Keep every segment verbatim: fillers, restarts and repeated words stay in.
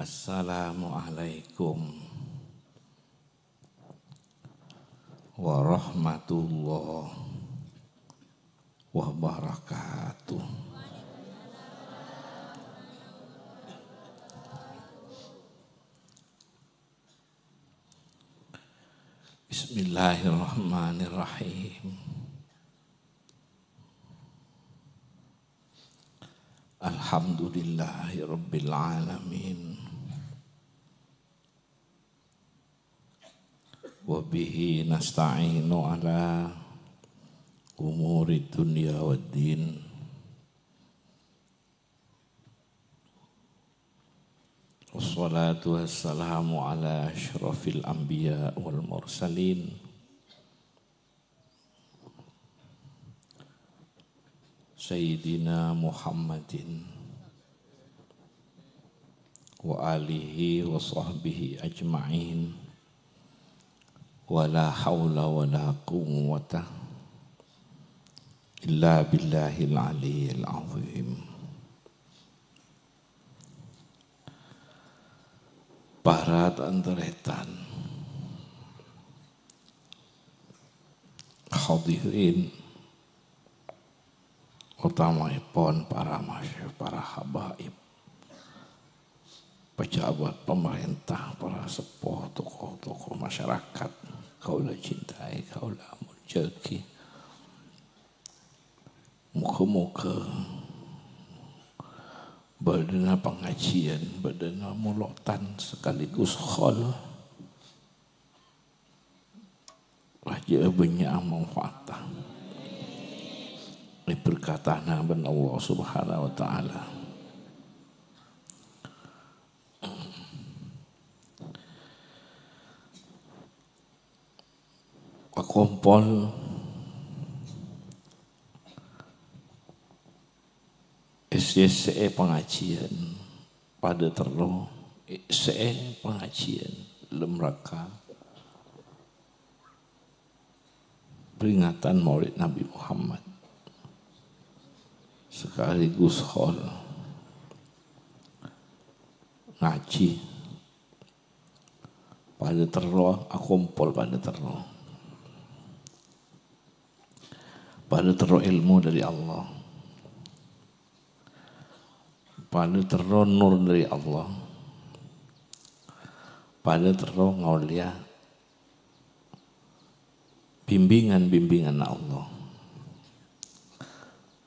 Assalamualaikum warahmatullahi wabarakatuh. Bismillahirrahmanirrahim. Alhamdulillahirabbil alamin. Wa bihi nasta'inu ala umuri dunya waddin. Wassalatu wassalamu ala asyrafil anbiya wal mursalin, Sayyidina Muhammadin wa alihi wa sahbihi ajma'in. Wa la haula wa la quwwata illa billahil aliyyil azim. Para tan-tarètan, hadirin, utamaèpon para masyayikh, para habaib, pejabat pemerintah, para seppo, tokoh-tokoh masyarakat, kaulâ cintai, kaulâ molja'aghi. Moga-moga bâdâna pangajiyân, bâdâna molodhân sekaligus khol rajâ'â bânnya' manfaatta, èberkatana bân Allah Subhanahu wa Ta'ala. Akompol è sè-sè'è pangajiyân padâ terro, è sè-sè'è pangajiyân lem rangka peringatan Maulid Nabi Muhammad, sekaligus khol ngajhi. Padâ terro akompol, padâ terro. Padâ terro èlmo dâri Allah. Padâ terro nur dâri Allah. Padâ terro ngaollèya bimbingan-bimbinganna Allah.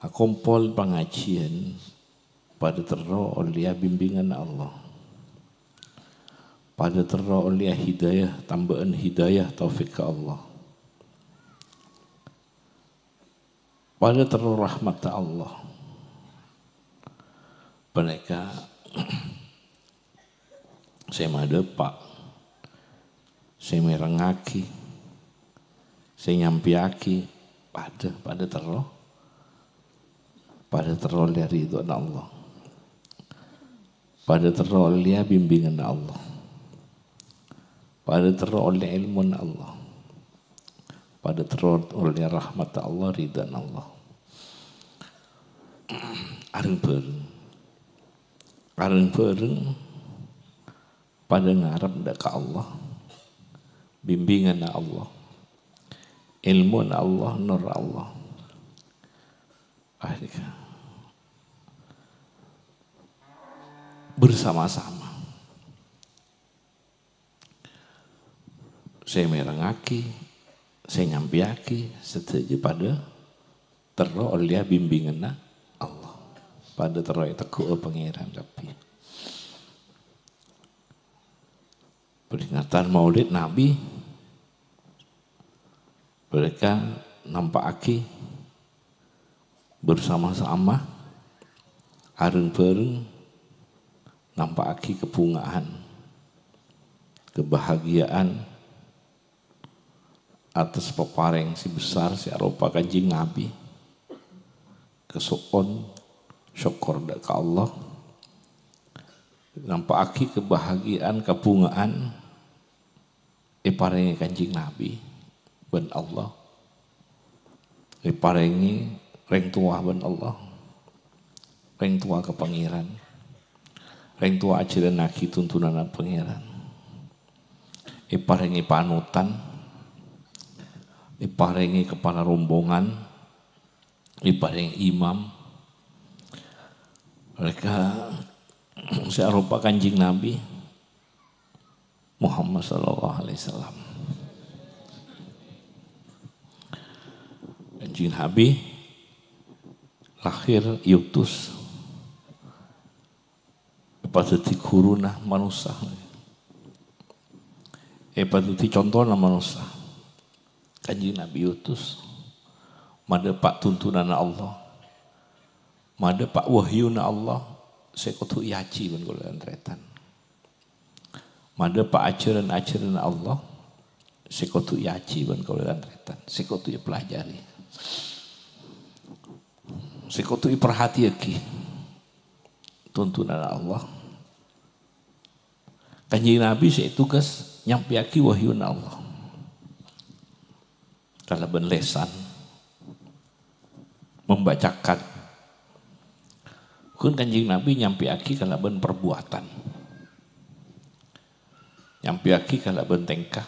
Akompol pangajiyân padâ terro ollèya bimbinganna Allah. Padâ terro ollèya hidayah, tambâ'ân hidayah taufik ka Allah. Padâ terro rahmatta Allah. Panèka sè madâpa', sè mèrengngaghi, sè nyampèyaghi, padâ, padâ terro. Padâ terro ollèya ridhâna Allah. Padâ terro ollèya bimbinganna Allah. Padâ terro ollèya èlmona Allah. Padâ terro ollèya rahmatta Allah, ridhâna Allah. Areng-bhâreng. Areng-bhâreng padâ ngarep dâ' ka Allah. Bimbinganna Allah. Èlmona Allah, nur Allah. Akhirnya bersama-sama. Sè mèrengngaghi, sè nyampèyaghi, sadhâjâ padâ terro ollèya bimbinganna Allah. Padâ terro ètegghu'â Pangèran Rabbhi. Peringatan Maulid Nabi, mereka nampa'aghi bersama-sama, areng-bareng, nampa'aghi kabhungaan, kabahagiyaan atas paparèng sè besar sè aropa Kanjeng Nabi. Kaso'on, sokkor dâ' ka Allah. Nampa'aghi kabahagiyaan, kabhungaan èparèngè Kanjeng Nabi bân Allah. Èparèngè rèng towa bân Allah. Rèng towa ka Pangèran. Rèng towa ajhâlannaghi tuntunanna Pangèran. Èparèngè panutan, èparèngè kapala rombongan, èparèngè imam. Mereka sè aropa Kanjeng Nabi Muhammad sallallahu alaihi wasallam. Kanjeng Nabi lahir èutus, èpadhâddhi ghuruna manossa, èpadhâddhi contona manossa. Kanjeng Nabi èutus madhâpa' tuntunanna Allah, madhâpa' wahyuna Allah sè kodhu èajhi bân kaulâ tan-tarètan. Madhâpa' ajhârân-ajhârânna Allah sè kodhu èajhi bân kaulâ tan-tarètan, sè kodhu èpelajari, sè kodhu èparhatèyaghi. Tuntunanna Allah. Kanjeng Nabi sè ètugas nyampèyaghi wahyuna Allah kalabân lèsan, membacakan. Ghun Kanjeng Nabi nyampèyaghi kalabân perbuatan. Nyampèyaghi kalabân tèngka.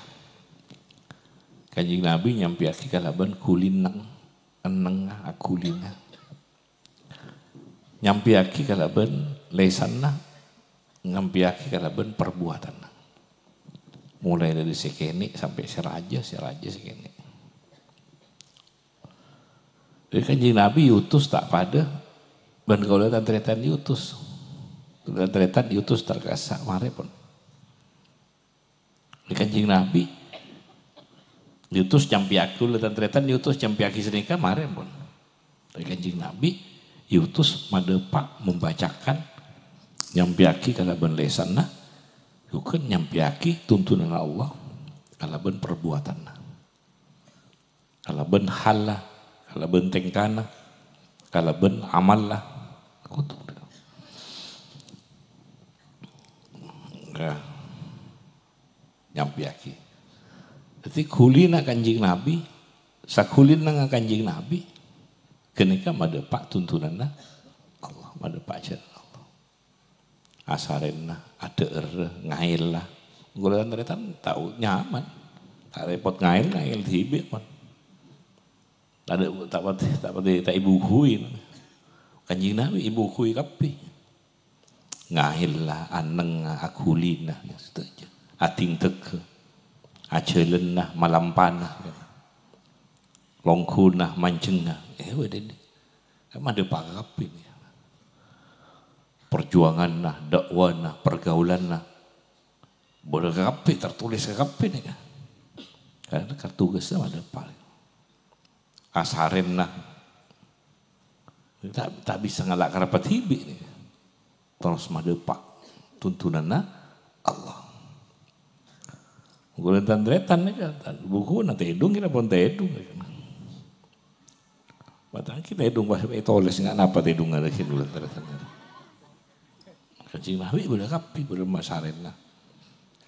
Kanjeng Nabi nyampèyaghi kalabân ghulina, ennengnga, aghulina. Nyampèyaghi kalabân lèsanna, nyampèyaghi kalabân perbuatanna. Mulai dâri sè kènè' sampè' sè rajâ, sè rajâ sè kènè'. Dhâddhi Kanjeng Nabi èutus ta' padâ bân kaulâ tan-tarètan èutus. Kaulâ tan-tarètan èutus terkasa, marè pon. Kanjeng Nabi èutus nyampèyaghi, kaulâ tan-tarètan èutus nyampèyaghi sanèka, marè pon. Tapè Kanjeng Nabi èutus madhâpa', membacakan, nyampèyaghi kalabân lèsanna, jhughân nyampèyaghi tuntunanna Allah kalabân perbuatanna. Kalabân halla, kalabân tèngkana, kalabân amalla. Kodhu. Nah, nyampèyaghi. Dhâddhi ghulina Kanjeng Nabi, saghulina Kanjeng Nabi, ghânèka madhâpa' tuntunanna Allah, madhâpa' ajhârân Allah. Asarèna, adhâ'ârrâ, ngaèlla. Kaulâ tan-tarètan tao nyaman. Ta' rèpot ngaèl, ngaèl dhibi', pon. Tadâ', ta' patè, ta' patè, ta' èbughuwi. Kanjeng Nabi èbughuwi kabbhi. Ngaèlla, ennengnga, aghulina, ya, sadhâjâ. Adhingdhâghâ, ajhâlânna, malampana, longghuna, manjhengnga. Eh, wèdènè. Kan madhâpa' kabbhi nèka. Perjuanganna, dakwana, pergaulanna. Bâdâ kabbhi, tertulis kabbhi nèka. Karena tugasnya madhâpa'. Asarèna. Ta', ta' bisa ngala' karebbhâ dhibi' nèka. Terros madhâpa' tuntunanna Allah. Kaulâ tan-tarètan nèka, bughuwâ tèdhung, kèra pon tèdhung. Matangkè tèdhung pas ètolès, nga' napa tèdhungnga lagi dulu, terus. Kanjeng Nabi bâdâ kabbhi, bâdâ asarèna,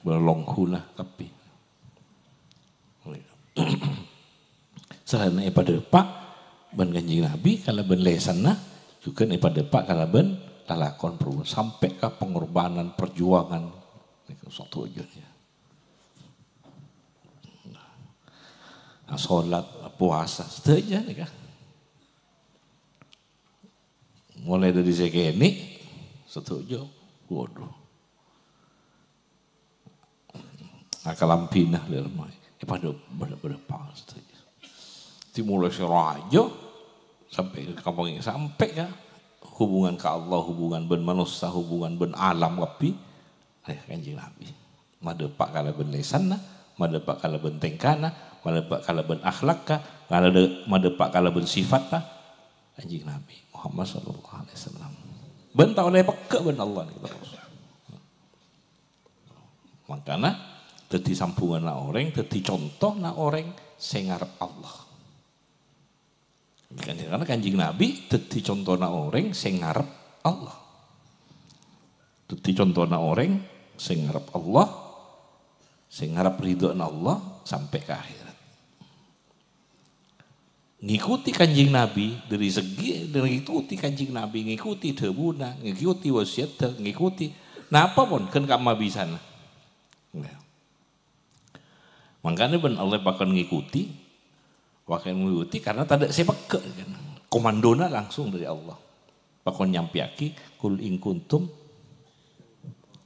bâdâ longghuna kabbhi. Salaèn èpadhâpa' bân Kanjeng Nabi kalabân lèsanna, jhughân èpadhâpa' kalabân lalakon perbuatan, sampè' ka pengorbanan, perjuangan. Nèka sadhâjâ, ya. Nah, salat, puasa, sadhâjâ nèka. Mulai dâri sè kènè', sadhâjâ. Waduh. Akalambhina lè rèma. Eh, padâ, padâ, padâ pas sadhâjâ. Dimulai sè rajâ sampè' ka kampong, sampè' ka hubungan ka Allah, hubungan bân manossa, hubungan bân alam kabbhi. Eh, Kanjeng Nabi. Madhâpa' kalabân lèsanna, madhâpa' kalabân tèngkana, madhâpa' kalabân akhlakka, madhâ-, madhâpa' kalabân sifatta Kanjeng Nabi Muhammad sallallahu alaihi wasallam. Bân ta' ollè pegghâ' bân Allah nèka terros. Mangkana dhâddhi sambhunganna orèng, dhâddhi contona orèng sè ngarep Allah. Karena Kanjeng Nabi dhâddhi contona orèng sè ngarep Allah. Dhâddhi contona orèng sè ngarep Allah, sè ngarep ridhona Allah sampè' ka akhèrat. Ngikuti Kanjeng Nabi dâri segi, ngikuti Kanjeng Nabi, ngikuti dhâbuna, ngikuti wasiyatta, ngikuti Napa pon, kan ka'emma bisana. Nggak. Mangkana bân Allah pakon ngikuti, pakon ngikuti karena tadâ' sè pegghâ', kan. Komandona langsung dari Allah. Pakon nyampèyaghi, "Qul in kuntum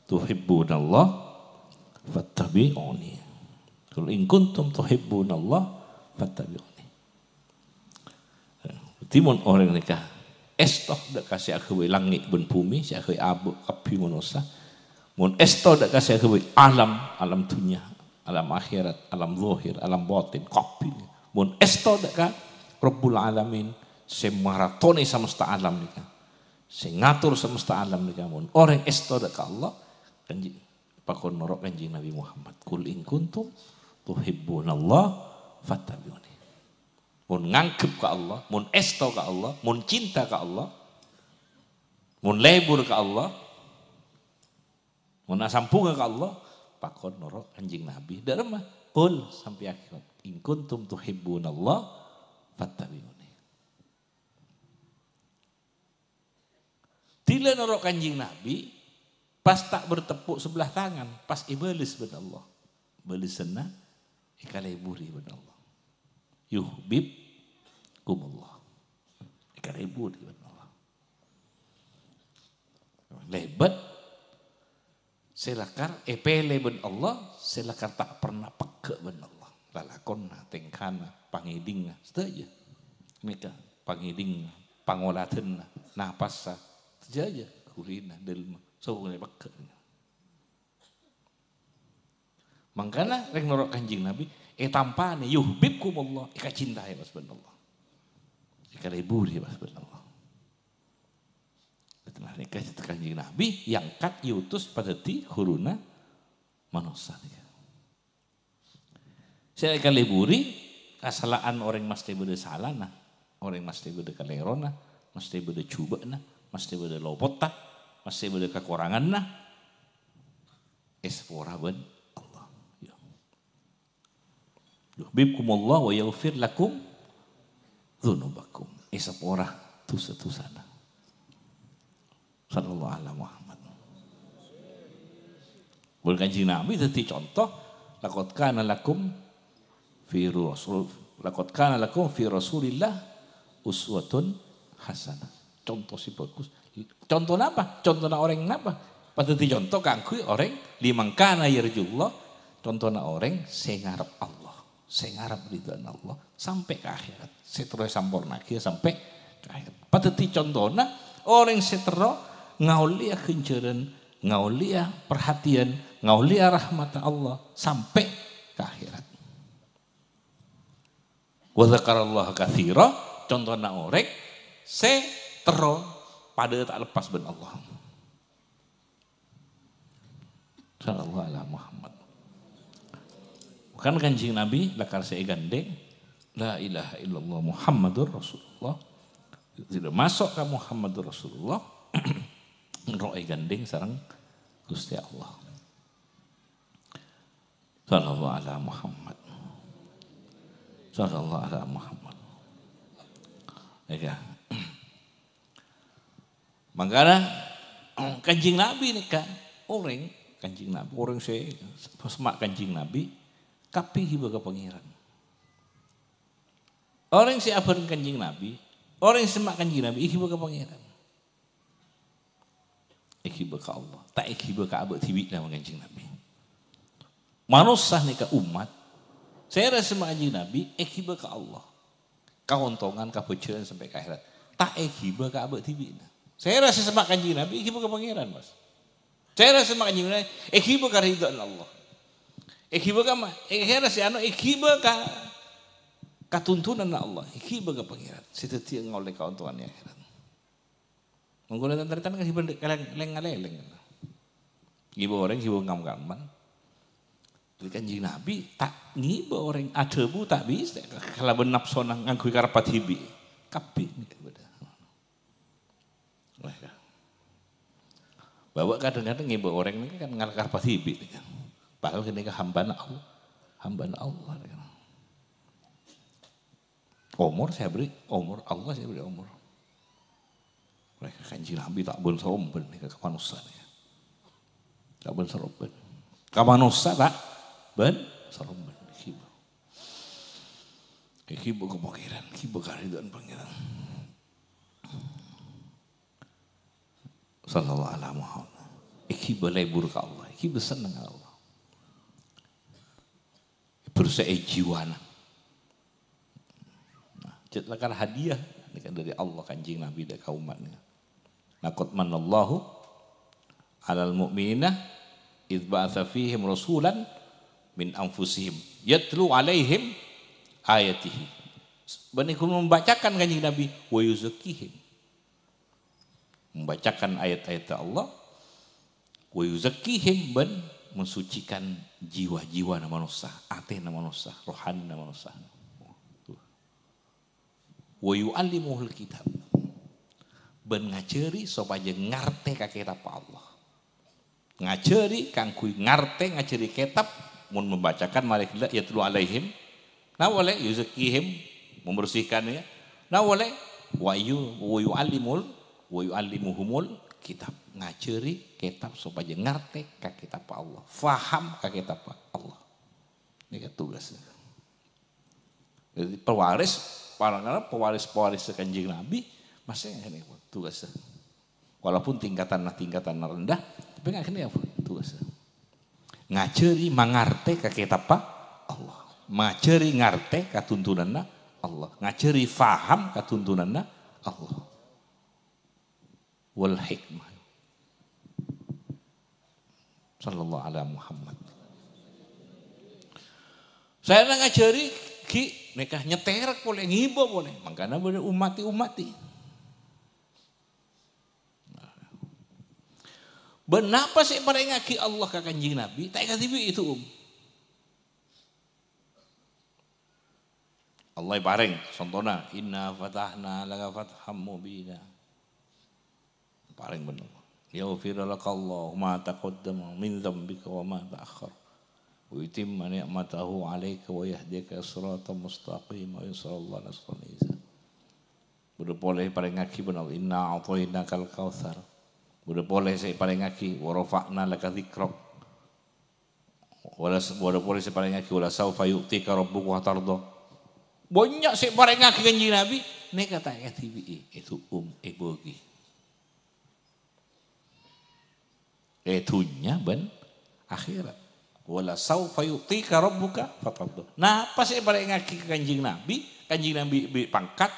tuhibbunallah fattabi'uni." "Qul in kuntum tuhibbunallah fattabi'uni." Dhâddhi mon orèng nèka èsto dâ' ka sè aghâbây langngè' bân bhumè, sè aghâbây abâ' kabbhi manossa. Mon èsto dâ' ka sè aghâbây alam, alam dhunnya, alam akhèrat, alam zahir, alam batin, kabbhi. Mon èsto dâ' ka Rabbul Alamin, sè maratonè samesta alam nèka, sè ngator samesta alam nèka, mon orèng èsto dâ' ka Allah, kanjeng, pakon noro' Kanjeng Nabi Muhammad, "Qul in kuntum tuhibbunallah fattabi'uni." Mon nganggep ka Allah, mon èsto ka Allah, mon cinta ka Allah, mon lebur ka Allah, mon asambhungnga ka Allah, pakon noro' Kanjeng Nabi. Dâ' remma, "Qul," sampèyaghi, "in kuntum tuhibbunallah fattabi'uni." Dhilâ noro' Kanjeng Nabi, pas ta' bertepuk sebelah tangan, pas èbâles bân Allah. Bâlessanna èkaleburi bân Allah. "Yuhbibkumullah." Èkaleburi bân Allah. Lèbât sè lakar èpèlè bân Allah, sè lakar ta' perna pegghâ' bân Allah. Lalakonna, tèngkana, pangèdingnga, sadhâjâ. Nèka, pangèdingnga, pangoladanna, napassa, sadhâjâ, ghulina, dâlemma, sobung pegghâ'. Mangkana rèng noro' Kanjeng Nabi, ètampanè, "Yuhbibkumullah," èkacintaè pas bân Allah. Èkaleburi pas bân Allah. Nah, nèka Kanjeng Nabi èangkat, èotos padâddhi ghuruna manossa nèka. Sè èkaleburi, kasala'an orèng masthè bâdâ salana, orèng masthè bâdâ kalèrona, masthè bâdâ jhubâ'na, masthè bâdâ lopotta, masthè bâdâ kakoranganna, èsapora bân Allah. Ya. "Yuhbibkumullah wa yaghfir lakum dzunubakum." Èsapora dhusa-dhusana. Sallallahu ala Muhammad. Bân Kanjeng Nabi dhâddhi conto, "Laqad kana lakum fi rasul, laqad kana lakum fi Rasulillah uswatun hasanah." Conto sè bhâghus. Conto napa? Contona orèng napa? Pas dhâddhi conto kaangghuy orèng, "Liman kana yarjullah," contona orèng sè ngarep Allah, sè ngarep ridhâna Allah sampè' ka akhèrat, sè terro èsampornaaghi sampè' ka akhèrat. Pas dhâddhi contona orèng sè terro ngaollèya ghânjhârân, ngaollèya parhatèyan, ngaollèya rahmatta Allah sampè' ka akhèrat. "Wa dzakarallaha katsira," contona orèng sè terro padâ ta' lepas bân Allah. Sallallahu ala Muhammad. Kan Kanjeng Nabi lakar sè èghândhèng, "La ilaha illallah Muhammadur Rasulullah." Sè maso' ka Muhammadur Rasulullah, roh èghândhèng sareng Ghustè Allah. Sallallahu ala Muhammad. Sallallahu ala Muhammad. Ya. Mangkana, Kanjeng Nabi nèka, orèng, Kanjeng Nabi, orèng sè sema' Kanjeng Nabi, kabbhi èghibâ ka Pangèran. Orèng sè abhâreng Kanjeng Nabi, orèng sè sema' Kanjeng Nabi, èghibâ ka Pangèran. Èghibâ ka Allah, ta' èghibâ ka abâ' dhibi'na, mon Kanjeng Nabi. Manossa nèka ommat, sèra sè sema' Kanjeng Nabi, èghibâ ka Allah. Kaontongan, kabhâjjhâ'ân sampè' ka akhèrat. Ta' èghibâ ka abâ' dhibi'na. Sèra sè sema' Kanjeng Nabi, èghibâ ka Pangèran, Mas. Sèra sè sema' Kanjeng Nabi, èghibâ ka ridhâna Allah. Èghibâ ka ma-, sèra sè anu, èghibâ ka, ka tuntunanna Allah, èghibâ ka Pangèran. Sè dhâddhiyâ ngaollè kaontongan è akhèrat. Mangkana tan-tarètan kan èghibâ lèng-, lèng-ngalèlèng. Èghibâ orèng, èghibâ kam-kamman. Dhâddhi Kanjeng Nabi ta' ngibâ orèng adhâbu ta' bisa, kalabân napsona ngangghuy karebbhâ dhibi'. Kabbhi nèka bâdâ. Wah, ya. Bahwa kadhâng-kadhâng ngibâ orèng nèka kan ngal-, karebbhâ dhibi' nèka. Padahal ghânèka hambâna Allah. Hambâna Allah nèka. Omor sè èberri', omor Allah sè èberri' omor. Wah, Kanjeng Nabi ta' bân-sombân nèka ka manossa nèka. Ta' bân-sarombân. Ka manossa ta' bân-sarombân. Ghibâ. Ghibâ ka Pangèran, ghibâ karidhoan Pangèran. Sallallahu ala Muhammad. Ghibâ lebur ka Allah, ghibâ senneng ka Allah. Bersè'è jiwana. Nah, cè' lakar hadiah nèka dâri Allah Kanjeng Nabi dâ' ka ommat nèka. "Laqad manallahu 'alal mu'minina idz ba'atsa fihim rasulan min anfusihim yatlu 'alaihim ayatihi." Bân èghun membacakan Kanjeng Nabi, "Wa yuzakkihim." Membacakan ayat-ayat Allah, "Wa yuzakkihim," bân mensucikan jiwa-jiwana manossa, atèna manossa, rohanina manossa. "Wa yu'allimuhul kitab," bân ngajhâri sopajâ ngartè ka kètabbhâ Allah. Ngajhâri kaangghuy ngartè, ngajhâri kètab, mon membacakan marè ghellâ' yatlu 'alaihim. Napa polè? Yuzakkihim, membersihkan ya. Napa polè? Wa yu-, wa yu'allimul, wa yu'allimuhumul kitab. Ngajhâri kètab sopajâ ngartè ka kètabbhâ Allah, faham ka kètabbhâ Allah. Nèka tugas. Jadi pewaris, para pewaris-pewaris Kanjeng Nabi, masih ini tugas. Walaupun tingkatanna, tingkatanna rendah, tapè nggak kènè' apa? Tugas. Ngajhâri mangartè ka kètabbhâ Allah. Ngajhâri ngartè ka tuntunanna Allah. Ngajhâri faham ka tuntunanna Allah. Wal hikmah. Sallallahu ala Muhammad. Saèngghâ ngajhâri ghi' nèka nyètèrèk polè, ngibâ polè. Mangkana bâdâ ummati-ummati. Bân napa sè èparèngngaghi Allah ka Kanjeng Nabi, ta' èkadhibi'i, um. Allah èparèng, contona, "Inna fatahna laka fatham mubina." Parèng bân Allah. "Liyaghfira laka Allahu ma taqaddama min dzambika wa ma ta'akhkhar. Wa yutimma ni'matahu 'alaika wa yahdiyaka siratan mustaqima wa yansuruka Allahu nasran 'azizan." Bâdâ polè èparèngngaghi bân Allah, "Inna a'thainakal kautsar." Bâdâ polè sè èparèngngaghi, "Wa rafa'na laka dzikrak." Wala s-, bâdâ polè sè èparèngngaghi, "Wala saufa yu'tika rabbuka fatardha." Bânnya' sè èparèngngaghi Kanjeng Nabi, nèka ta' èkadhibi'i, ètu'um, èbâghi. È dhunnya bân akhèrat. "Wala saufa yu'tika rabbuka fatardha." Napa sè èparèngngaghi ka Kanjeng Nabi? Kanjeng Nabi bi' pangkat,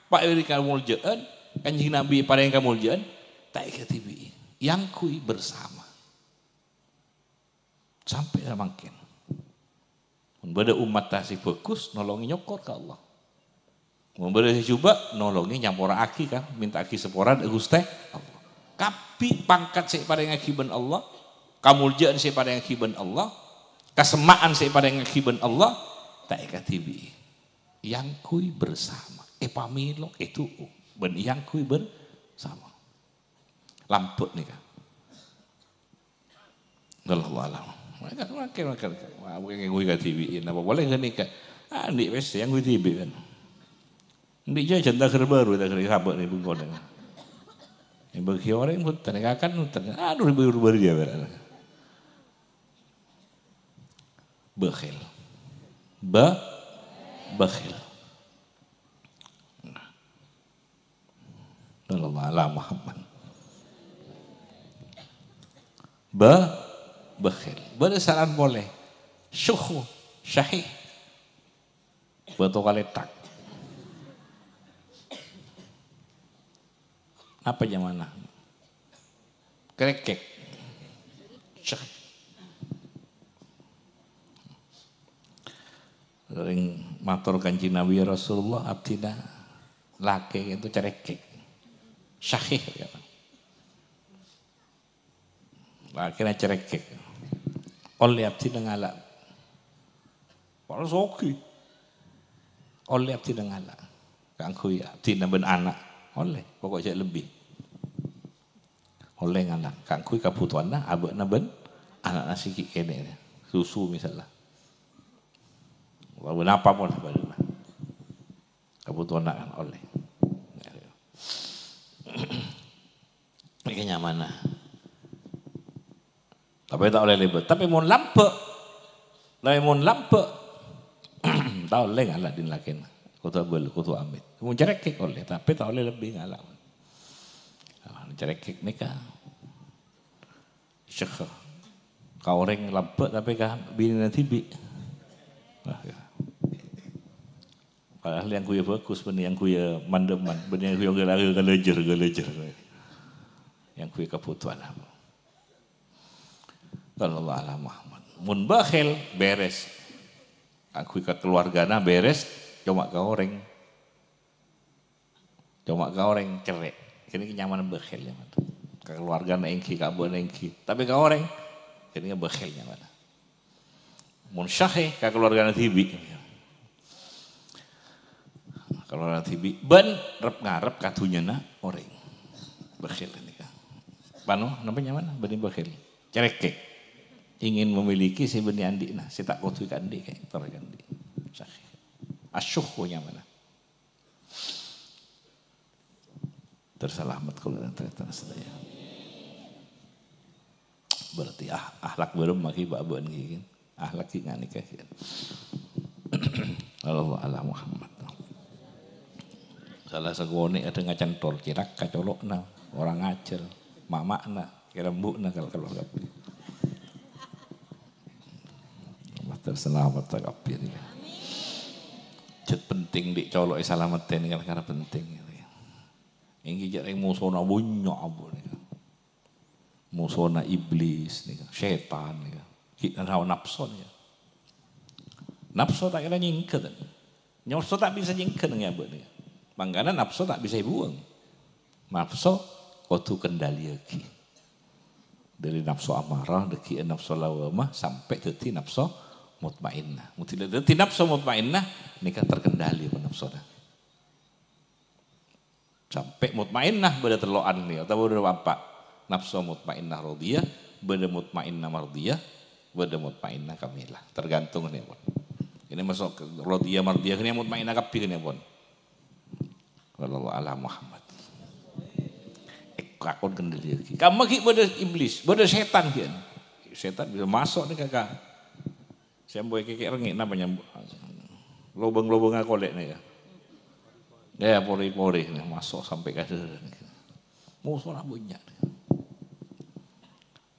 pa-, èbâghi kamoljâ'ân, Kanjeng Nabi èparèng kamoljâ'ân, ta' èkadhibi'i. Èangghuy bersama. Sampè' samangkèn. Mon bâdâ ommatta sè bhâghus, nolongè nyokor ka Allah. Mon bâdâ sè jhubâ', nolongè nyapora'aghi ka, mènta'aghi saporana dâ' Ghustè Allah. Kabbhi pangkat sè èparèngngaghi bân Allah, kamoljâ'ân sè èparèngngaghi bân Allah, kasemma'an sè èparèngngaghi bân Allah, ta' èkadhibi'i. Èangghuy bersama, èpamèlo, ètu'u, bân èangghuy bersama. Lambâ' nèka. Wallahu a'lam. Mangkèn, mangkèn, mangkèn. Wah, mangkèn ngangguy kadhibi'in. Apa polè ghânèka? Ah, andi' wis, sè ngangguy dhibi', kan. Andi' jhâ' jhân taghâr bhâru, taghâr sabâ' nè bengkona. Èbâghi orèng bhunten, èkakan bhunten. Aduh, ribâ-ribâ dia, bhârâ. Bakhil. Ba-, bakhil. Sallallahu ala Muhammad. Ba-, bakhil. Bâdâ saran polè. Syuh, syahih. Bâto kalèthak. Apa nyamana? Krèkèk. Syah. Sering mator Kanjeng Nabi, "Ya Rasulullah, abdhina lakè itu cerèkèk." Syahih, ya. Lakèna cerèkèk. Ollè abdhina ngala'. Padahal soghi. Ollè abdhina ngala'. Kaangghuy abdhina bân ana'. Ollè, pokok jhâ' lebbi. Ollè ngala'. Kaangghuy kabhutowanna abâ'na bân ana'na sè ghi' kènè'. Susu misalla. Bân apapun sabâdâna. Kabhutowanna kan ollè. Nèka nyamana. Tapè Tapè ta' ollè lèbât. Tapè mon lambâ', tapè mon lambâ', ta' ollè ngala' dhin lakèna. Kodhu abâl, kodhu amit. Mon cerèkèk ollè, tapè ta' ollè lebbi ngala'. Ah, cerèkèk nèka. Syekh. Ka orèng lambâ' tapè ka binèna dhibi'. Wah, ya. Padahal yang kuya bagus, bân yang kuya mandhâman, bân yang kuya gala-, galajâr, galajâr. Yang kuya kabhutowan. Sallallahu ala Muhammad. Mon bakhil, bèrès. Kaangghuy ka kaluwargana bèrès, coma ka orèng. Coma ka orèng cerrè'. Kènè' nyamana bakhil, nyamana. Ka kaluwargana èngghi, ka abâ'na èngghi. Tapè ka orèng, kènè' bakhil nyamana. Mon syahè, ka kaluwargana dhibi'. Kaluwargana dhibi'. Bân rep-ngarep ka dhunnyana orèng. Bakhil nèka. Pano, napa nyamana? Bânnè bakhil. Cerèkèk. Ingin memiliki sè bânnè andi'na, sè ta' kodhu ka andi', kaè, torè ka andi'. Syahè. Asyuh nyamana. Tersalamet kaulâ neng tan-, tan sadhâjâ. Berarti ah, akhlak bârâmma ghi' bâ'-bâ'ân ghi' kan. Akhlak ghi' nganèka ghi' kan. Sallallahu ala Muhammad. Sala sakonè' adâ' ngacantol, cèrak ka colo'na, orèng ajhâr, mama'na, kèrembu'na kal-, kalowar kabbhi. Allah terselamet kabbhi. Jhât penting dhi' colo' èsalamettè nèka, karana penting. Èngghi jhâ' rèng mosona bânnya' abâ' nèka. Mosona iblis nèka, sètan nèka. Ghi' hawa napso nèka. Napso ta' kèra nyèngghâ, tan. Napso ta' bisa nyèngghâ nèng abâ' nèka. Mangkana napso ta' bisa èbuwâng. Napso kodhu kendaliyaghi. Dâri napso amarah, dâggi'â napso lawwamah, sampè' dhâddhi napso mutmainnah. Mon dhâddhi napso mutmainnah, nèka terkendali pon napsona. Sampè' mutmainnah bâdâ tello'an nèka, otabâ bâdâ pa'-empa'. Napso mutmainnah radhiyah, bâdâ mutmainnah mardhiyah, bâdâ mutmainnah kamilah. Tergantung nèka pon. Ini masuk ke radhiyah mardhiyah, ini mutmainnah kabbhi nèka pon. Sallallahu ala Muhammad. Eh, kakon kendali lagi. Kamma ghi' bâdâ iblis, bâdâ sètan ghi'. Sètan bisa maso' nèka ka Sè ambu èkèkè' rengngè' napa nyambu-, lobâng-lobâng akolè' nèka. Ya, pori-pori nèka, maso' sampè' ka dârâ nèka. Mosona bânnya' nèka.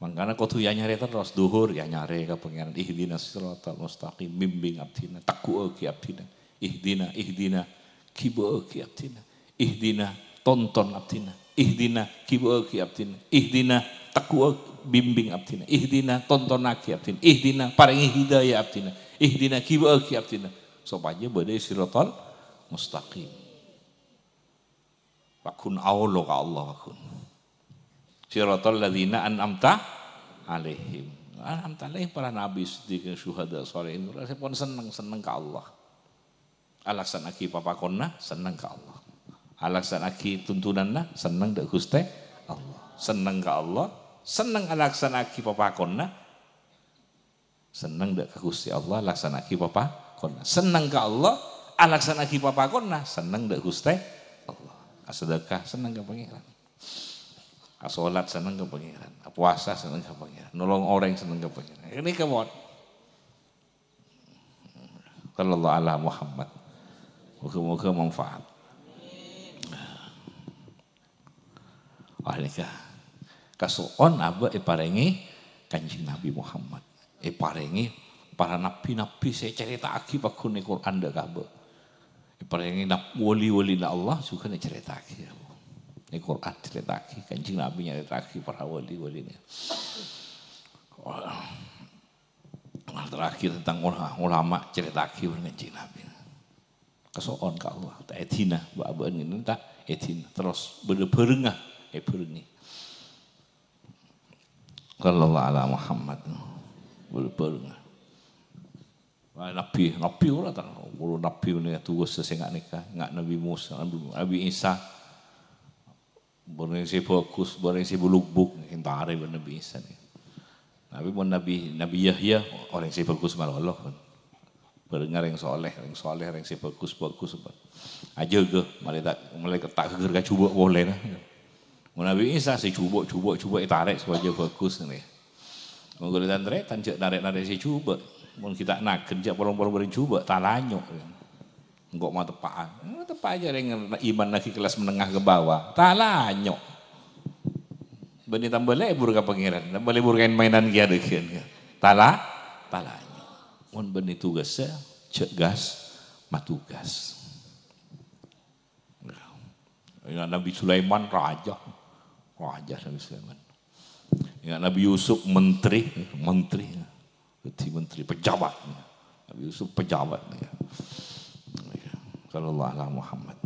Mangkana kodhu èanyarè terros, dhuhur èanyarè ka Pangèran, "Ihdinas siratal mustaqim, bimbing abdhina, tegghu'aghi abdhina. Ihdina, ihdina, ghibâ'aghi abdhina." Ihdina, tonton abdhina. Ihdina, ghibâ'aghi abdhina. Ihdina, tegghu'â-, bimbing abdhina. Ihdina, tontonaghi abdhina. Ihdina, parèngè hidayah abdhina. Ihdina, ghibâ'aghi abdhina. Sopajâ bâdâ è siratal mustaqim. Pagghun aolo ka Allah, pagghun. Siratal ladzina an'amta 'alaihim. An'amta 'alaihim, para nabi, siddiqin, syuhada, sholihin. Pon senneng, senneng ka Allah. Alaksana'aghi papakonna, senneng ka Allah. Alaksana'aghi tuntunanna, senneng dâ' Ghustè Allah. Senneng ka Allah, senneng alaksana'aghi papakonna, senneng dâ' ka Ghustè Allah, alaksana'aghi papakonna. Senneng ka Allah, alaksana'aghi papakonna, senneng dâ' Ghustè Allah. Asadhâka, senneng ka Pangèran. Asolat, senneng ka Pangèran. Apowasa, senneng ka Pangèran. Nolong orèng, senneng ka Pangèran. Ini kemon. Sallallahu ala Muhammad. Moga-moga manfaat. Wah, nèka. Kaso'on abâ' èparèngè Kanjeng Nabi Muhammad. Èparèngè para nabbhi-nabbhi sè ècarèta'aghi pagghun è Qur'an dâ' ka abâ'. Èparèngè nab-, wali-walina Allah jhughân ècarèta'aghi. È Qur'an carèta'aghi, Kanjeng Nabi nyarèta'aghi para wali-walina. Terakhir tentang ula-, ulama, carèta'aghi bân Kanjeng Nabi. Kaso'on ka Allah, ta' èdina, bâ'-bâ'ân ngènè ta' èdina. Terros bâdâ bhârengnga, èbhârengngè. Sallallahu ala Muhammad. Bâdâ bhârengnga. Wah, nabbhi, nabbhi ora ta'? Buru nabbhi nèka tugas sè nga' nèka, nga' Nabi Musa, Nabi, Nabi Isa. Bâreng sè bhâghus, bâreng sè bâlubuk, èntarè bân Nabi Isa nèka. Tapè mon Nabi, Nabi Yahya, orèng sè bhâghus malolo. Bâreng orèng soleh, orèng soleh, orèng sè bhâghus-bhâghus. Ajâgâ, malaikat, malaikat ta' ghâgghâr ka jhubâ' polè, nah. Mon Nabi Isa sè jhubâ', jhubâ', jhubâ' ètarè' sopajâ bhâghus, nèka. Mon ghulâ tan-tarètan jhâ' narè'-narè' sè jhubâ'. Mon ghi' ta' nagen jhâ' polong-polong bâreng jhubâ', talanyo'. Engko' mateppa'a. Mateppa'a jârèya iman lagi kelas menengah ke bawah. Talanyo'. Bânnè tamba lebur ka Pangèran. Tamba lebur ka en-maènan kèya dhâgghân. Tala-, talanyo'. Mon bânnè tugassa, jhâ' gas, matugas. Enga' Nabi Sulaiman raja. Raja Nabi Sulaiman. Enga' Nabi Yusuf menteri, menteri. Dhâddhi menteri, pejabat. Nabi Yusuf pejabat. Sallallahu ala Muhammad.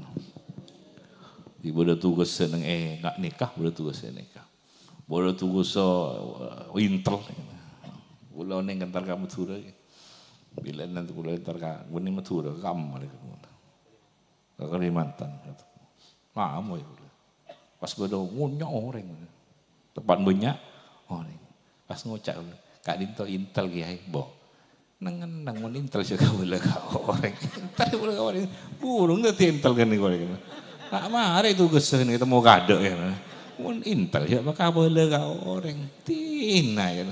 Di bâdâ tugassa neng, eh, enga' nèka, bâdâ tugassa nèka. Bâdâ tugassa, eh, intel. Kaulâ onèng entar ka Madhurâ. Bilâ nanti kaulâ entar ka, bânnè Madhurâ, ka kamma lagi. Ka Kalimantan. Mamo ya, pas bâdâ ngonyo' orèng. Teppa'na bânnya' orèng. Pas ngoca', "Ka'dinto intel, Kèyaè, bo." Neng-enneng mon intel sè kabâlâ ka orèng. Intel kabâlâ ka orèng. Burung dhâddhi intel kan niku orèng. Ta' marè tugassa nèka temmo kadâ' ya. Mon intel ya kabâlâ ka orèng. Tina ya.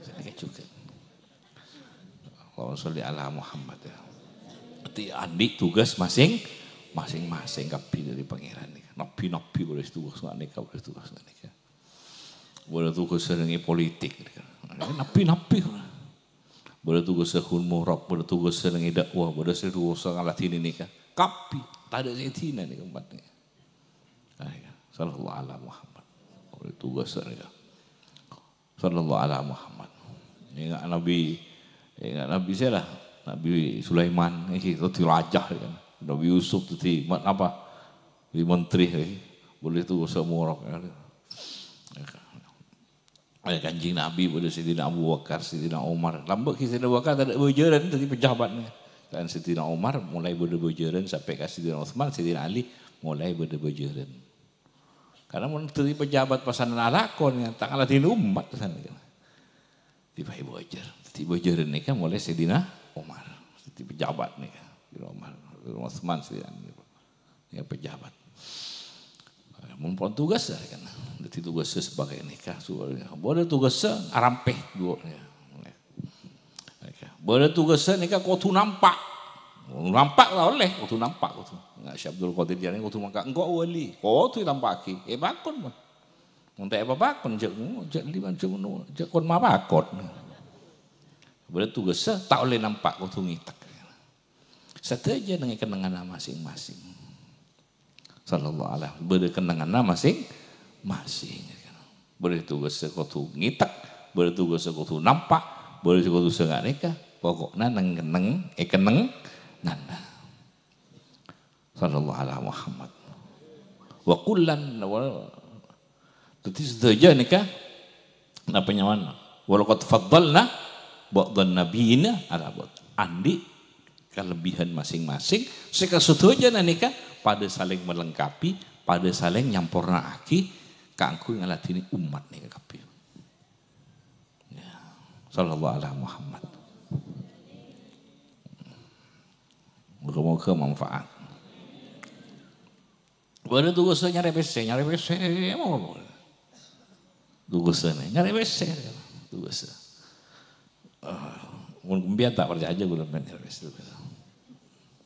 Sakit juga. Allahumma sholli ala Muhammad, ya. Dhâddhi andi' tugas masing, masing-masing kabbhi dhâri Pangèran nèka. Nabbhi-nabbhi polè tugas nga' nèka, polè tugas nga' nèka. Polè tugas neng politik nèka. Nabbhi-nabbhi. Polè tugas ghun morok, polè tugas neng dakwah, polè sè tugas ngaladhinè nèka. Kabbhi, tadâ' sè èdina nèka umatnya. Nah, ya. Sallallahu ala Muhammad. Polè tugas nèka. Sallallahu ala Muhammad. Enga' Nabi, enga' Nabi sèra, Nabi Sulaiman, ngghi, dhâddhi raja, ya kan. Nabi Yusuf dhâddhi ma-, apa? Dhâddhi menteri, ngghi. Polè tugas morok, ya. Eh, Kanjeng Nabi bâdâ Sayyidina Abu Bakar, Sayyidina Umar. Lambâ' ghi' Sayyidina Abu Bakar tadâ' bâjârân dhâddhi pejabatnya. Kan Sayyidina Umar molaè bâdâ bâjârân sampè' ka Sayyidina Utsman, Sayyidina Ali molaè bâdâ bâjârân. Karena mon dhâddhi pejabat pasanan alako, ta' ngaladhinè ommat pasanan. Dhâddhi bâjâr. Dhâddhi bâjârân nèka molaè Sayyidina Umar. Dhâddhi pejabat nèka. Sayyidina Umar, Sayyidina Utsman, Sayyidina Ali. Ya, pejabat. Mon pon tugas ya kan. Dhâddhi tugas sebagai nèka. Bâdâ tugas arampè dua. Ya. Nèka. Bâdâ tugassa nèka kodhu nampa'. Nampa' la ollè, kodhu nampa' kodhu. Nga' Syekh Abdul Qadir Jailani kodhu mangka engko' wali, kodhu ètampa'aghi. Èpakon, mon. Mon ta' èpapakon, jhâ', jhâ' liman, jhâ' ngono, jhâ' kon mapakon. Bâdâ tugassa ta' ollè nampa', kodhu ngètèk. Sadhâjâ neng è kennengnganna masing-masing. Sallallahu alaihi wasallam. Bâdâ kennengnganna masing-masing. Bâdâ tugassa kodhu ngètèk, bâdâ tugassa kodhu nampa', bâdâ tugassa nga' nèka. Pokokna neng-kenneng, è kennengnganna. Sallallahu ala Muhammad. Wa kullan, wa Dhâddhi sadhâjâ nèka, napa nyamana? "Wa laqad faddalna ba'dhan nabiyyina 'ala ba'd." Andi' kalebbihan masing-masing, sè kasadhâjâna nèka padâ salèng melengkapi, padâ salèng nyampornaaghi kaangghuy ngaladhinè ommat nèka kabbhi. Ya. Sallallahu ala Muhammad. Moga-moga manfaat. Bâdâ tugassa nyarè pèssè, nyarè pèssè, mau. Tugassa nè, nyarè pèssè, tugassa. Ah, mon sampèyan ta' parcajâ, kaulâ sampèyan nyarè pèssè, tugassa.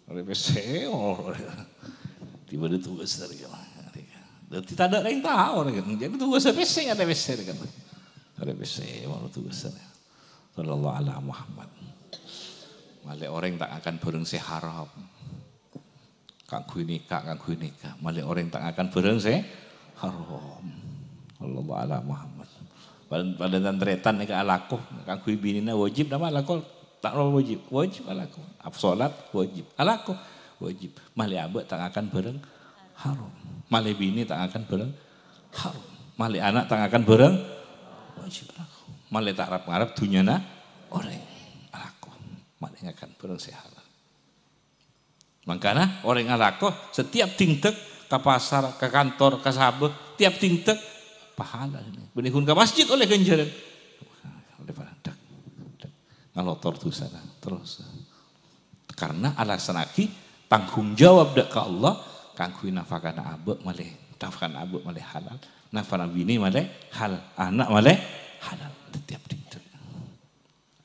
Nyarè pèssè, mau. Tiba di tugassa, ya. Dhâddhi tadâ' rèng tao, ya. Jadi tugassa pèssè, nyarè pèssè, ya. Nyarè pèssè, mau tugassa. Sallallahu ala Muhammad. Malè orèng ta' ngakan bhârâng sè haram. Kaangghuy nèka, kaangghuy nèka. Malè orèng ta' ngakan bhârâng sè haram. Sallallahu ala Muhammad. Padâ, padâ tan-tarètan nèka alako. Kaangghuy binèna wajib napa alako? Ta' wajib. Wajib alako. Ap-, sholat wajib. Alako wajib. Malè abâ' ta' ngakan bhârâng haram. Malè binè ta' ngakan bhârâng haram. Malè ana' ta' ngakan bhârâng wajib alako. Malè ta' arap-ngarap dhunnyana orèng alako. Malè ngakan bhârâng sè halal. Mangkana orèng alako setiap dingdek ka pasar, ka kantor, ka sabâ, tiap dingdek pahala. Bânnè ghun ka masjid ollè ghânjhârân. Ollè pahala. Dak, dak. Ngalotor dhusana terros. Karena alasannaghi tanggung jawab dâ' ka Allah kaangghuy nafakana abâ' malè, nafakana abâ' malè halal, nafakana binè malè hal, ana' malè Halal, dhâddhi abdhina.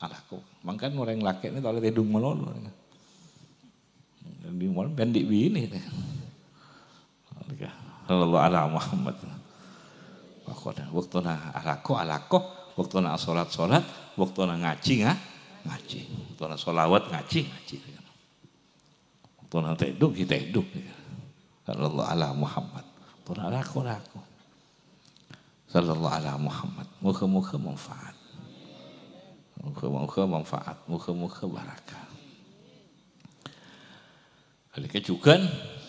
Alako. Mangkana orèng lakè' nè ta' ollè tèdung malolo. Tèdung malolo bân andi' binè. Sallallahu ala Muhammad. Pokokna, bâktona alako, alako. Bâktona asolat, solat. Bâktona ngajhi, nga-, ngajhi. Bâktona sholawat, ngajhi, ngajhi. Bâktona tèdung, ghi tèdung. Sallallahu ala Muhammad. Bâktona alako, alako. Sallallahu ala Muhammad. Moga-moga manfaat. Moga-moga manfaat. Moga-moga barakah. Ghânèka jhughân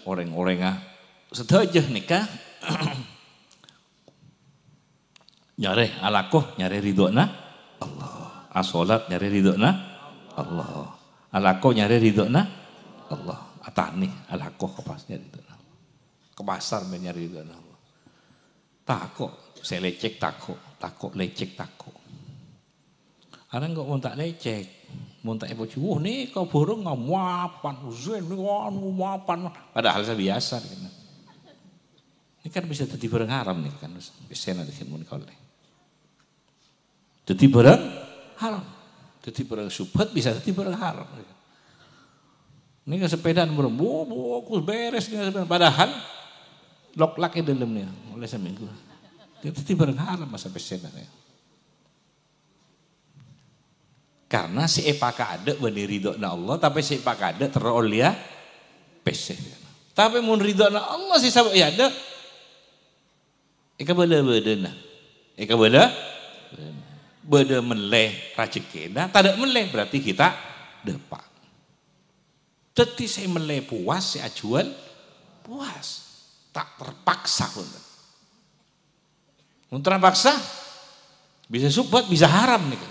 orèng-orèngnga sadhâjâ nèka nyarè alako, nyarè ridhâna Allah. Asolat nyarè ridhâna Allah. Alako nyarè ridhâna Allah. Atanè, alako ka pas nyarè ridhâna Allah. Ka pasar mè' nyarè ridhâna Allah. Tako', sè lècèk tako', tako' lècèk tako'. Arèng kok mon ta' lècèk, mon ta' èpojhi, "Wah, nèka bhârâng mapan, zen nèka anu mapan." Padahal sè biyasa, gitu. Ini kan bisa dhâddhi bhârâng haram nih kan, pèssèna dhâddhi mon kaulè. Dhâddhi bhârâng haram. Dhâddhi bhârâng syubhat bisa dhâddhi bhârâng haram. Ini kan sepeda nomor, bu, bu, bagus, bèrès nih sepeda. Padahal loklak è dâlem nih, ollè samènggu. Dhâddhi bhârâng haram masa pèssèna nih. Karna sè èpakadâ' bânnè ridhâna Allah, tapè sè èpakadâ' terro ollèya pèssè. Tapè mon ridhâna Allah sè sabâ' èadâ', èkabâlâ bâdâna. Èkabâlâ bâdâ mellè rajhekkèna, tadâ' mellè berarti ghi' ta' dâpa'. Dhâddhi sè mellè puas, sè ajhuwâl puas. Ta' terpaksa, bhunten. Mon terpaksa, bisa syubhat, bisa haram nèka.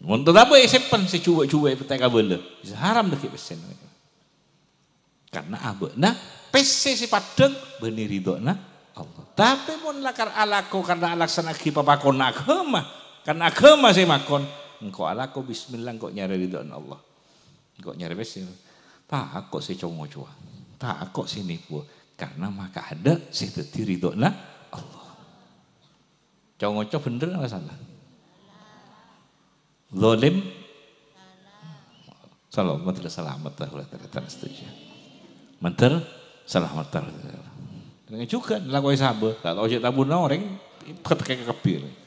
Mon tetep èsèmpen sè jhuwâ-jhuwâ èpètè kabâlâ, bisa haram dhâggi' pèssèna. Karna abâ'na pèssè sè paddhâng bânnè ridhâna Allah. Tapè mon lakar alako karna alaksana'aghi papakonna aghâma, karna aghâma sè makon, engko' alako bismillah, engko' nyarè ridhâna Allah. Engko' nyarè pèssè. Tako' sè co-ngocowa, tako' sè nèpowa, karna makadâ' sè dhâddhi ridhâna Allah. Co-ngoco bhendher apa salah? Zalim? Salah, bhendher, salamet lah, ulah, ulah, ulah, setuju. Bhendher, salamet lah, ulah, ulah. Dengan juga, lakoi sabâ, ta' tao cè' tabuna orèng, pètèkè kabbhi.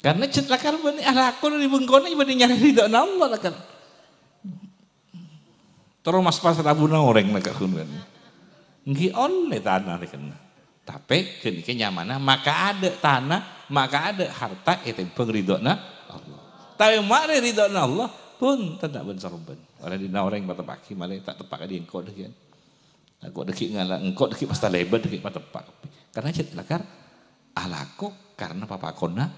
Karna cè' lakar bânnè alako è bengkona bânnè nyarè ridhâna Allah lakar. Terro mas-pas tabuna orèng lakar ghun kan. Èngghi ollè tana rèkenna. Tapè ghânèka nyamana makadâ' tana, makadâ' harta ètèmbhâng ridhâna Allah. Tapè marè ridhâna Allah, bhunten ta' bân-sarbân. Ora dina orèng pateppa'aghi malè ta' teppa' ka dhi' engko' dhâggi' kan. Engko' dhâggi' ngala-, engko' dhâggi' pas talèbât dhâggi' pateppa' kabbhi. Karna cè' lakar alako karna papakonna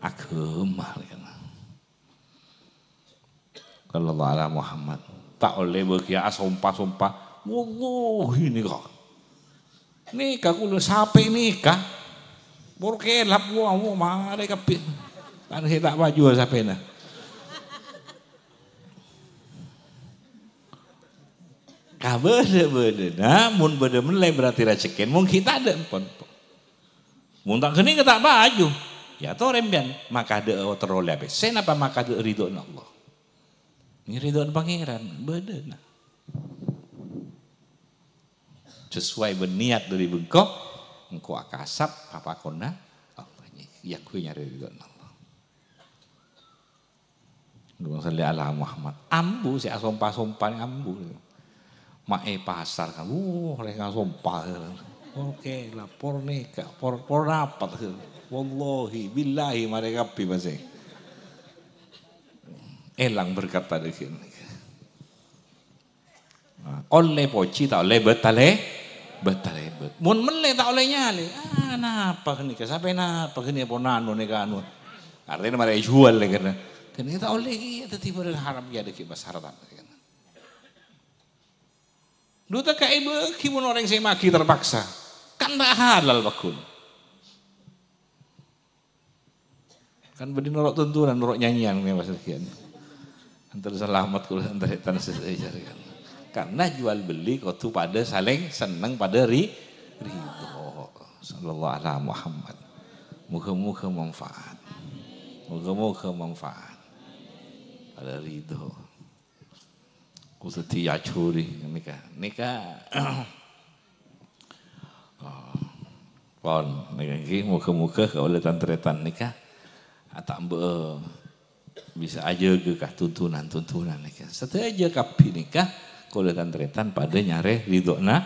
aghâma, kan. Sallallahu ala Muhammad. Ta' ollè bâgiyâ asompa-sompa. Wallahi nèka. Nèka kaulâ sapè nèka. Por kèlap, wa, wa, marè kabbhi. Kan sè ta' paju sapèna. Kabâdâ-bâdâna, mon bâdâ mellè berarti rajhekkèna, mon ghi' tadâ' empon. Mon ta' ghânèka ta' paju, ya torè empèyan, makadâ' terro ollè pèssè napa makadâ' ridhâna Allah? Nè ridhâna Pangèran, bâdâna. Sesuai bân niat dâri bengko, engko' akasap papakonna Allah. Yâ ghâbây nyarè ridhâna Allah. Allahumma shalli ala Muhammad. Ambu sè asompa-sompa nè ambu. Ma' è pasar kan, wuh, rèng asompa. Oke, lapor nèka, por, por rapat. Wallahi, billahi, marè kabbhi masè. Èlang berkat tadâ' ghi'. Nah, ollè pojhi ta' ollè bâtalè-, bâtalèbât. Mon mellè ta' ollè nyalè. Ah, napa ghânèka? Sapè napa ghânèka pon anu nèka anu? Artèna marè èjuwâl nèka. Ghânèka ta' ollè kèya dhâddhi bhârâng haram kèya dhâggi' pas harta. Dhu ta' kaèbâghi mon orèng sè maghi terpaksa. Kan ta' halal, pagghun. Kan bâdâ noro' tuntunan, noro' nyanyèyan mè' pas lagiyân. Antar salamet kaulâ antar tan sesajâr kan. Karena jual beli kodhu padâ salèng senneng, padâ ri-, ridho. Sallallahu ala Muhammad. Moga-moga manfaat. Moga-moga manfaat. Padâ ridho. Khusus diajhuri nèka. Nèka, oh, pon, nèka ngghi, moga-moga kaulâ tan-tarètan nèka atamba bisa ajâgâ ka tuntunan-tuntunan nèka. Sadhâjâ kabbhi nèka kaulâ tan-tarètan padâ nyarè ridhona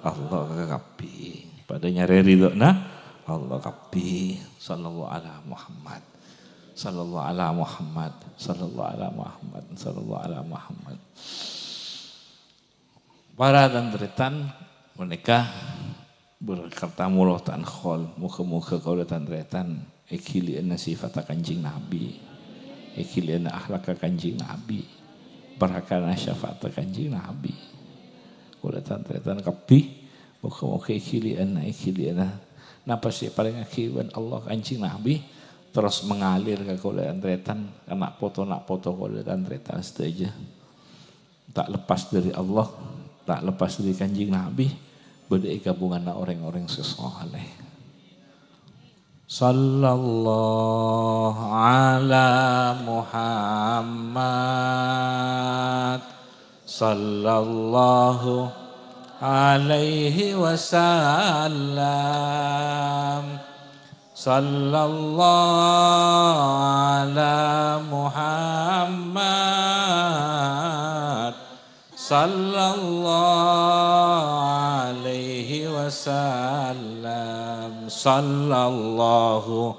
Allah kabbhi. Padâ nyarè ridhona Allah kabbhi. Sallallahu ala Muhammad. Sallallahu ala Muhammad. Sallallahu ala Muhammad. Sallallahu ala Muhammad. Para tan-tarètan, panèka berkat tamolla ta' engghâl. Moga-moga kaulâ tan-tarètan èghili'ana sifatta Kanjeng Nabi, èghili'ana akhlakka Kanjeng Nabi, bârâkana syafaatta Kanjeng Nabi. Kaulâ tan-tarètan kabbhi, moga-moga èghili'ana, èghili'ana napa sè èparèngaghi bân Allah Kanjeng Nabi, terros mengalir ka kaulâ tan-tarètan, ka na' poto-na' poto kaulâ tan-tarètan sadhâjâ. Ta' lepas dâri Allah, ta' lepas dâri Kanjeng Nabi, bâdâ è kabbhunganna orèng-orèng sè saleh. Sallallahu ala Muhammad, sallallahu alaihi wasallam. Sallallahu ala Muhammad, sallallahu alaihi wasallam, sallallahu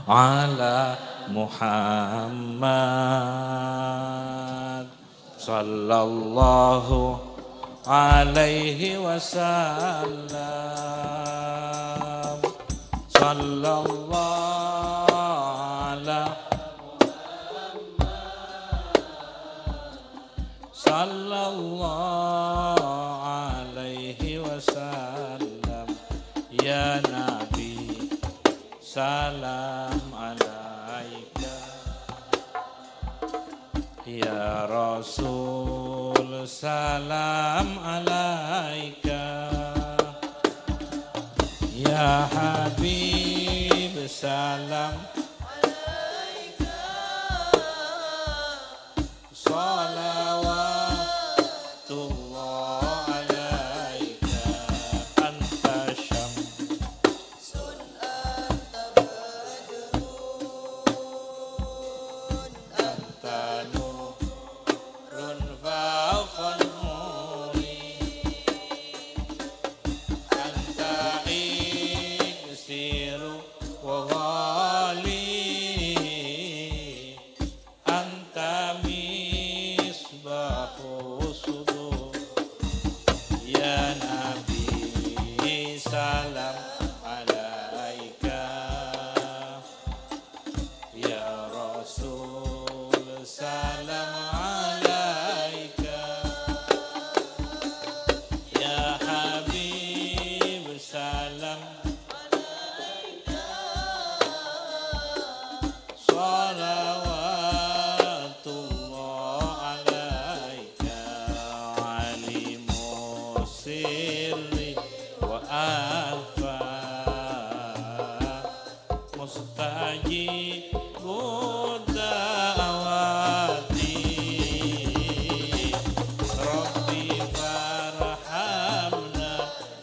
ala Muhammad. Sallallahu alaihi wasallam. Sallallahu ala, sallallahu alaihi wasallam. Ya Nabi, salam alaika. Ya Rasul, salam alaika. Ya Habib, salam alaika. Salawatullah alaika. Anta syamsun, anta badrun, anta nurun fauqa nuri, anta iksiru wa ghali, anta misbahu sudur. Ya Nabi, salam alaika. Ya Rasul, salam alaika. Ya Habib, salam alaika. Salawatullah alaika, alimu sirri wa akhfa. Mustajibud da'wati, Rabbi farhamna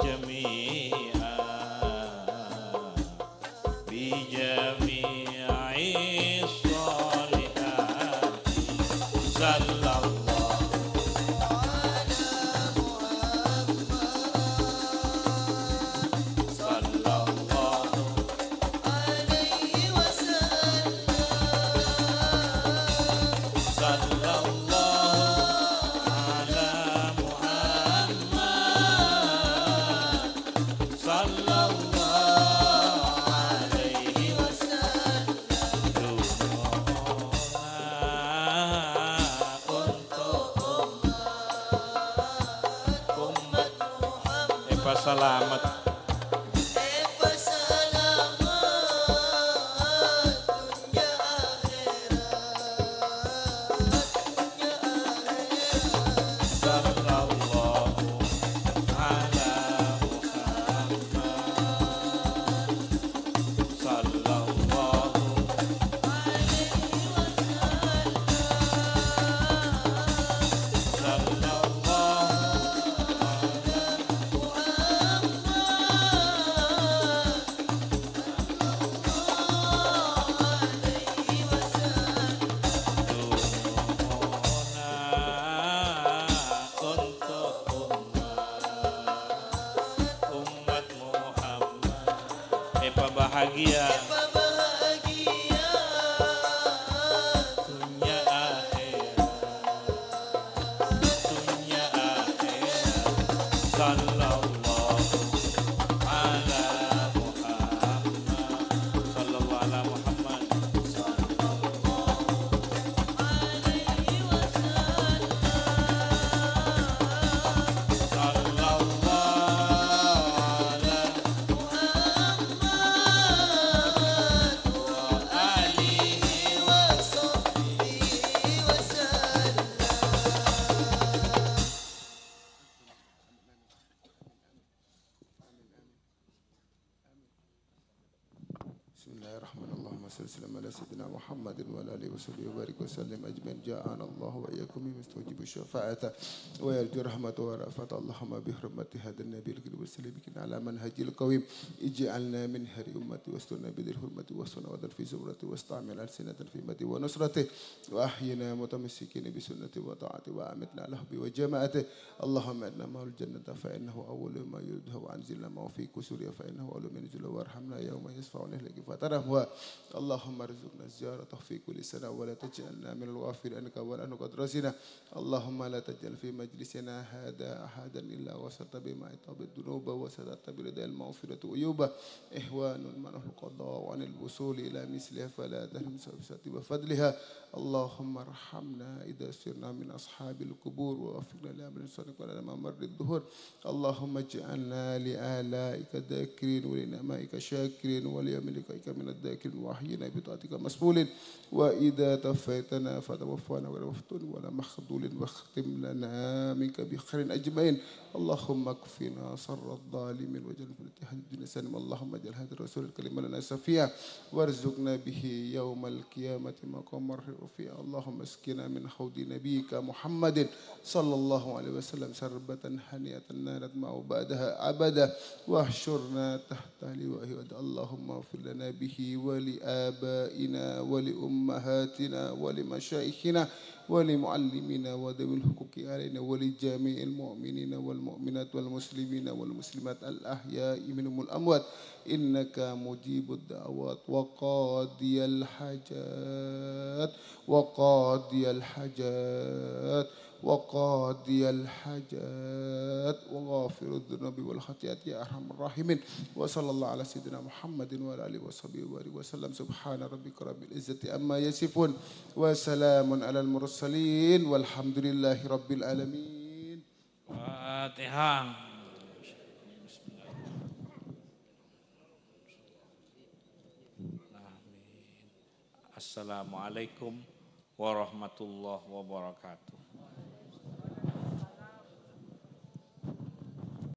jami'a bi jami'is shalihati. Sallallahu ala Muhammad. Sallallahu alaihi wasallam. Sallallahu ala Muhammad. Sallallahu alaihi wasallam. Untuk umat, umat Muhammad. Èpasalamet. Èpasalamet. Dunya akhirat, dunya akhirat. Bahagia. Dunnya akhirat. Dunnya akhirat. Sallallahu ala Muhammad. Sallallahu ala Muhammad. بسم الله الرحمن الرحيم. اللهم صل وسلم على سيدنا محمد وعلى آله وصحبه وبارك وسلم أجمعين. جعلنا الله وإياكم ممن يستجيب الشفاعة ويرجو رحمته ورأفته. اللهم بحرمة هذا النبي الكريم وسلم بك على منهج القويم. اجعلنا من خير أمتي واسترنا بذي الحرمة والصلوات في زمرته واستعمل ألسنة في مدحه ونصرته وأحينا متمسكين بسنته وطاعته وأمتنا على حبه وجماعته. اللهم إنا معه الجنة فإنه أول ما يريدها وأنزلنا معه في قصورها فإنه أول من ينزلها وارحمنا يوم يشفع إليك فترحمها. اللهم ارزقنا زيارته في كل سنة ولا تجعلنا من الغافلين عنك ولا عنه قد رضينا. اللهم لا تجعل في مجلسنا هذا أحدا إلا غفرت به مع التوبة ذنوبه وسترت برضاه المغفرة عيوبه. إخوان منعهم القضاء عن الوصول إلى مثلها فلا تحرمنا بسعتها وفضلها. اللهم ارحمنا إذا صرنا من أصحاب القبور ووفقنا لعمل صالح ولنا مع مر الدهور. اللهم اجعلنا لآلائك ذاكرين ولنعمائك شاكرين وليوم لقائك من الذاكرين وأحينا بطاعتك مسؤولين. وإذا توفيتنا فتوفنا غير مفتون ولا مخذول واختم لنا منك بخير أجمعين. اللهم اكفنا شر الظالمين واجعل في هذه الدنيا سلام. اللهم اجعل هذا الرسول الكريم لنا شفيعا وارزقنا به يوم القيامة مقاما رفيعا. اللهم اسقنا من حوض نبيك محمد صلى الله عليه وسلم شربة هنيئة لا نظمأ بعدها أبدا واحشرنا تحت لوائه. اللهم اغفر لنا به ولآبائنا ولأمهاتنا ولمشايخنا ولمعلمينا وذوي الحقوق علينا ولجميع المؤمنين والمؤمنات والمسلمين والمسلمات الأحياء منهم والأموات إنك مجيب الدعوات وقاضي الحاجات وقاضي الحاجات وقاضي الحاجات وغافر الذنوب والخطيئات يا أرحم الراحمين. وصلى الله على سيدنا محمد وعلى آله وصحبه وبارك وسلم. سبحان ربك رب العزة عما يصفون وسلام على المرسلين والحمد لله رب العالمين. Fatihah. Amin. Assalamualaikum warahmatullahi wabarakatuh.